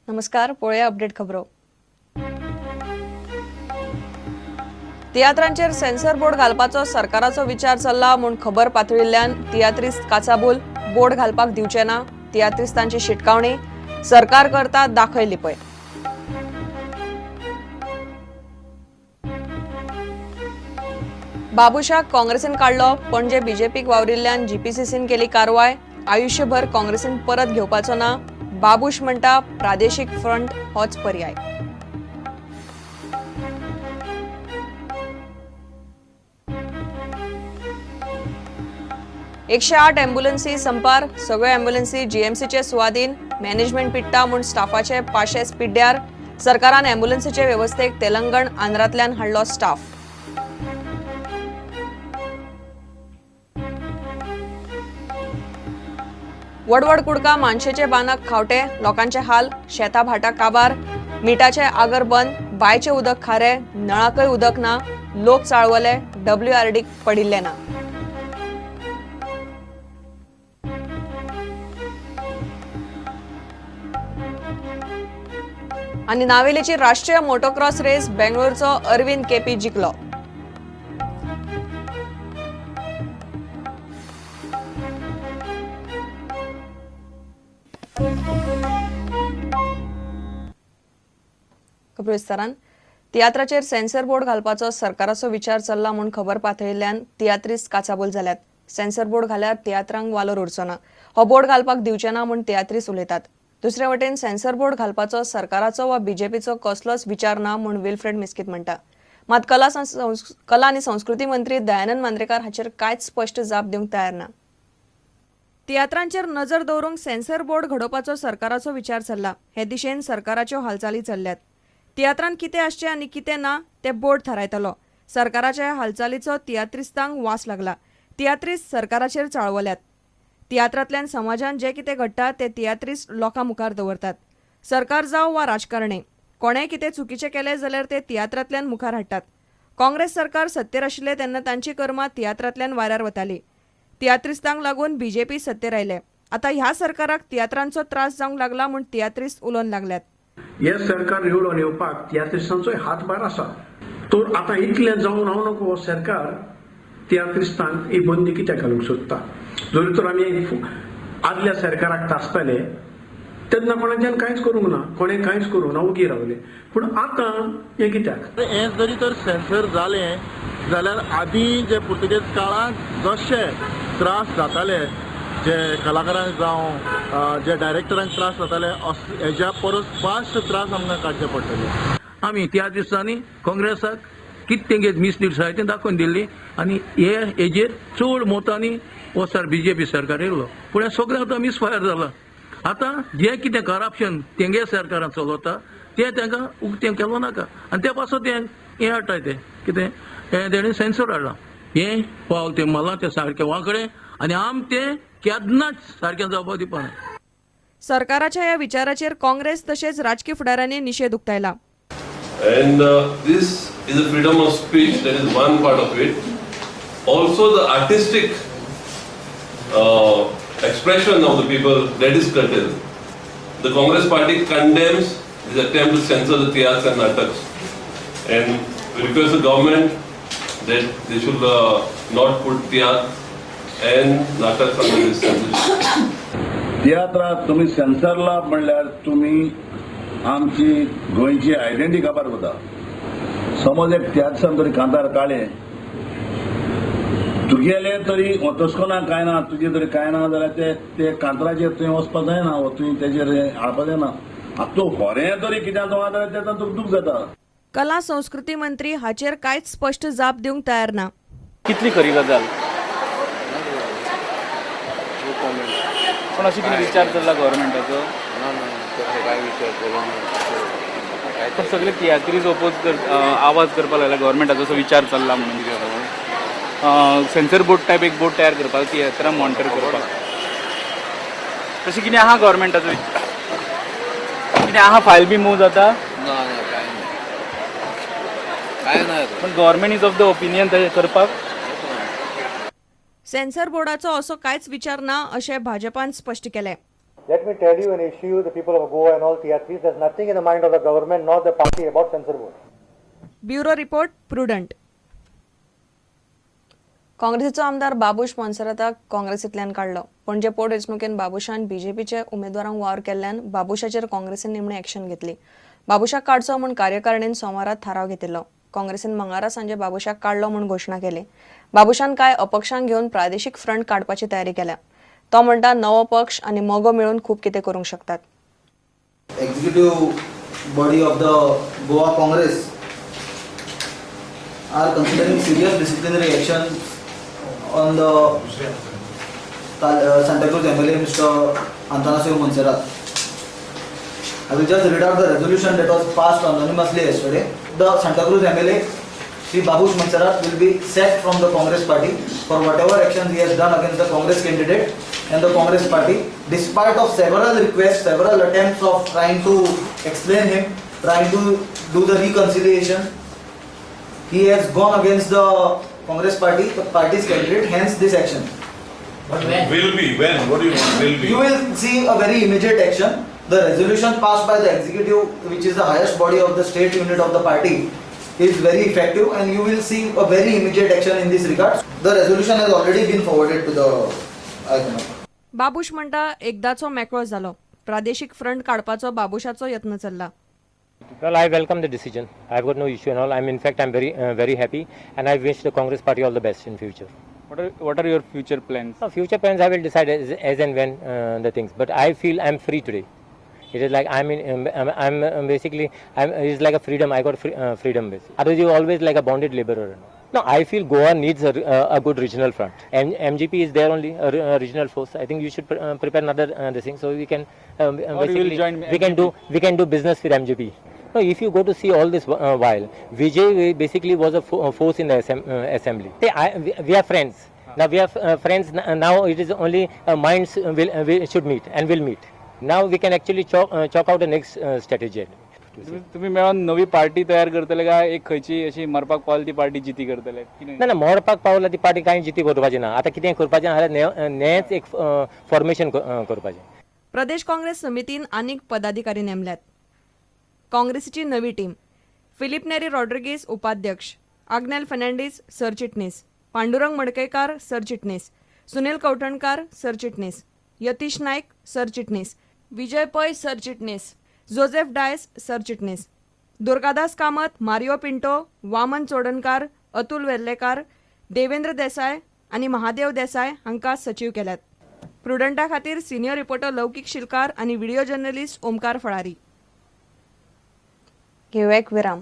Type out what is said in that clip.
नमस्कार, पळोवया अपडेट खबरो. तियात्रांचेर सेन्सर बोर्ड घालपाचो सरकाराचो विचार चल्ला म्हूण खबर पातळिल्ल्यान तियात्रिस्त काचाबूल. बोर्ड घालपाक दिवचे ना, तियात्रिस्तांची शिटकावणी. सरकार करता दाखय लिपय. बाबुशाक काँग्रेसीन काडलो. पणजे बीजेपीक वावरिल्ल्यान जीपीसीसीन केली कारवाय. आयुष्यभर काँग्रेसीन परत घेवपाचो ना, बाबूश म्हणटा प्रादेशीक फ्रंट होच पर्याय. 108 ॲम्ब्युलन्सी संपार. सगळ्यो ॲम्ब्युलन्सी जीएमसीचे सुवादीन. मॅनेजमेंट पिडटा म्हूण स्टाफाचे पाशेस पिड्ड्यार. सरकारान ॲम्ब्युलन्सीचे वेवस्थेक तेलंगण, आंध्रांतल्यान हाडलो स्टाफ. वडवड कुडका मानशेचे बांदाक खावटे. लोकांचे हाल. शेता भाटा काबार. मिठाचे आगर बंद. बांयचे उदक खारे. नळाकय उदक ना. लोक चाळवले. डब्ल्यूआरडीक पडिल्ले ना. आनी नावेलीची राष्ट्रीय मोटोक्रॉस रेस, बेंगळुरूचो अरविंद केपी जिखलो. खबरो विस्तारान. तियात्राचेर सेन्सर बोर्ड घालपाचो सरकाराचो विचार चल्ला म्हूण खबर पातळिल्ल्यान तियात्रिस्त काचाबूल जाल्यात. सेन्सर बोर्ड घाल्यार तियात्रांक वालोर उरचो ना. हो बोर्ड घालपाक दिवचे ना म्हूण तियात्रिस्त उलयतात. दुसरे वटेन सेन्सर बोर्ड घालपाचो सरकाराचो वा बीजेपीचो कसलोच विचार ना म्हूण विल्फ्रेड मिस्कीत म्हणटा. मात कला आनी संस्कृती मंत्री दयानंद मांद्रेकार हाचेर कांयच स्पश्ट जाप दिवंक तयार ना. तियात्रांचेर नजर दवरूंक सेन्सर बोर्ड घडोवपाचो सरकाराचो विचार चल्ला. हे दिशेन सरकाराच्यो हालचाली चल्ल्यात. तियात्रांत कितें आसचें आनी कितें ना तें बोर्ड थारायतलो. सरकाराच्या ह्या हालचालीचो तियात्रिस्तांक वास लागला. तियात्रिस्त सरकाराचेर चाळवल्यात. तियात्रांतल्यान समाजान जें कितें घडटा तें तियात्रिस्त लोकां मुखार दवरतात. सरकार जावं वा राजकारणी, कोणेंय कितें चुकीचें केलें जाल्यार ते तियात्रांतल्यान मुखार हाडटात. काँग्रेस सरकार सत्तेर आशिल्लें तेन्ना तांची कर्मां तियात्रांतल्यान वाऱ्यार वतालीं. तियात्रिस्तांक लागून बीजेपी सत्तेर आयले. आतां ह्या सरकाराक तियात्रांचो त्रास जावंक लागला म्हूण तियात्रिस्त उलोवन लागल्यात. हे सरकार निवडून येवपाक तियात्रिस्तांचोय हातभार आसा. तर आतां इतलें जावन हांव नको हो सरकार तियात्रिस्तांक ही बंदी कित्याक घालूंक सोदता? जरी तर आमी आदल्या सरकाराक तासताले तेन्ना कोणाच्यान कांयच करूंक ना, कोणें कांयच करूंक ना, ओगी रावले. पूण आतां हें कित्याक? हें जरी तर सेन्सर जालें जाल्यार आदीं जे पुर्तुगेज काळांत जशे त्रास जाताले, जे कलाकारांक जावं जे डायरेक्टरांक त्रास जाताले, हेज्या परस पास्ट त्रास आमकां काडचे पडटले. आमी त्या दिसांनी काँग्रेसाक कितें तेंगे मिसलीड आसाय तें दाखोवन दिल्ली आनी हे हेजेर चड मतांनी हो सर बीजेपी सरकार येयलो. पूण हें सगळें आतां मिसफायर जालां. आतां जें कितें करप्शन तेंगे सरकारान चलयता तें तांकां उक्तें केलो नाका आनी त्या पासत तें हें हाडटाय तें कितें हें तेणें सेन्सर हाडलां. हें पावल तें मारलां तें सारकें वांकडें आनी आम तें केन्नाच सारकें जावपाक दिवपाना. सरकाराच्या ह्या विचाराचेर काँग्रेस तशेंच राजकी फुडाऱ्यांनी निशेध उक्तायला. And this is a freedom of speech, that is one part of it. Also, the artistic expression of the people, that is curtailed. The Congress party condemns this attempt to censor the tiatrs and nataks. And we request the government that they should not put tiatr and nataks under this censorship. तियात्राक तुमी sensor म्हणल्यार तुमी आमची गोंयची identity काबार वता. समज एक तियात्रान तरी कांतार काडलें तुगेलें तरी तशें कांय ना, तुजें तरी कांय ना जाल्यार ते ते कांतराचेर तुवें वचपाक जायना वो तुवें तेजेर हाडपाक जायना. आतां तूं होरें तरी कित्याक आहा जाल्यार तेका तुका दूख जाता. कला संस्कृती मंत्री हाचेर कांयच स्पश्ट जाप दिवंक तयार ना. कितली खरी गजाल? पूण अशें कितें विचार चल्ला गव्हर्मेंटाचो? ना ना, तसो काय विचार केलो ना. पण सगळे तियात्रीज ओपोज कर आवाज करपाक लागला गव्हर्मेंटाचो असो विचार चल्ला म्हणून कितें सेन्सर बोर्ड टायप एक बोर्ड तयार करपाक, तियात्रां मॉनिटर करपाक. तशें कितें आहा गव्हर्मेंटाचो कितें आहा, फायल बी मूव जाता? ना ना, काय ना, काय ना. पण government is of the opinion तशें करपाक? सेन्सर बोर्डाचो असो कांयच विचार ना अशें भाजपान स्पश्ट केलें. Let me tell you an issue, the people of Goa and all tiatris, there's nothing in the mind of the government nor the party about censor board. Bureau report, Prudent. काँग्रेसीचो आमदार बाबूश मोन्सेराताक काँग्रेसींतल्यान काडलो. पणजे पोटवेंचणुकेन बाबूशान बीजेपीचे उमेदवारांक वावर केल्ल्यान बाबूशाचेर काँग्रेसीन निमणी एक्शन घेतली. बाबूशाक काडचो म्हूण कार्यकारिणीन सोमारा थाराव घेतिल्लो. काँग्रेसीन मंगळारा सांजे बाबूशाक काडलो म्हूण घोशणा केली. बाबूशान कांय अपक्षांक घेवन प्रादेशीक फ्रंट काडपाची तयारी केल्या. तो म्हणटा, नवो पक्ष आनी मगो मेळून खूब कितें करूंक शकतात. Executive body of the Goa Congress are considering serious disciplinary action on the Santa Cruz MLA Mr. Antanasio Monserrat. I will just read out the resolution that was passed unanimously yesterday. The Santa Cruz MLA Sri Babush Monserrat will be sacked from the Congress party for whatever actions he has done against the Congress candidate and the Congress party, despite of several requests, several attempts of trying to explain him, trying to do the reconciliation. He has gone against the Congress party, the party's candidate, hence this action. Will be, when? What do you want? Will be. You will see a very immediate action. The resolution passed by the executive, which is the highest body of the state unit of the party, is very effective and you will see a very immediate action in this regard. The resolution has already been forwarded to the high command. Babush म्हणटा, एकदाचो मेकळो जालो. प्रादेशीक front काडपाचो बाबूशाचो यत्न चल्ला. Well, I welcome the decision. I've got no issue and all. I'm, in fact, I'm very, very happy, and I wish the Congress party all the best in future. What are your future plans? Future plans I will decide as and when the things. But I feel I'm free today. It is like I'm in. I'm basically. I'm. It's like a freedom. I got freedom basically. Otherwise, you always like a bonded laborer. No, I feel Goa needs a good regional front. And MGP is there only a regional force. I think you should prepare another this thing so we can Or you will basically join we can do we can do business with MGP. No, if you go to see all this while, Vijay basically was a force in the assembly. See, we are friends. Now we are friends. Now it is only minds will should meet and will meet. Now we can actually chalk out the next strategy. तुमी मेळोन नवी party तयार करतले काय एक खंयची अशी मरपाक पावल ती पार्टी जिती करतले? कितें? ना ना, मोडपाक पावला ती पार्टी कांय जिती करपाची ना. आतां कितें करपाचें जाल्यार नेच एक फॉर्मेशन करपाचें. प्रदेश काँग्रेस समितीन आनीक पदाधिकारी नेमल्यात. काँग्रेसीची नवी टीम: फिलीप नेरी रॉड्रिगीस उपाध्यक्ष, आग्नेल फर्नांडीस सरचिटणीस, पांडुरंग मडकयकार सरचिटणीस, सुनील कवठणकार सरचिटणीस, यतीश नायक सरचिटणीस, विजय पै सरचिटणीस, जोसेफ डायस सरचिटणीस, दुर्गादास कामत, मारिओ पिंटो, वामन चोडणकार, अतुल वेर्लेकार, देवेंद्र देसाय आनी महादेव देसाय हांकां सचीव केल्यात. प्रुडंटा खातीर सिनियर रिपोर्टर लौकीक शिलकार आनी व्हिडिओ जर्नलिस्ट ओमकार फळारी. घेवया एक विराम.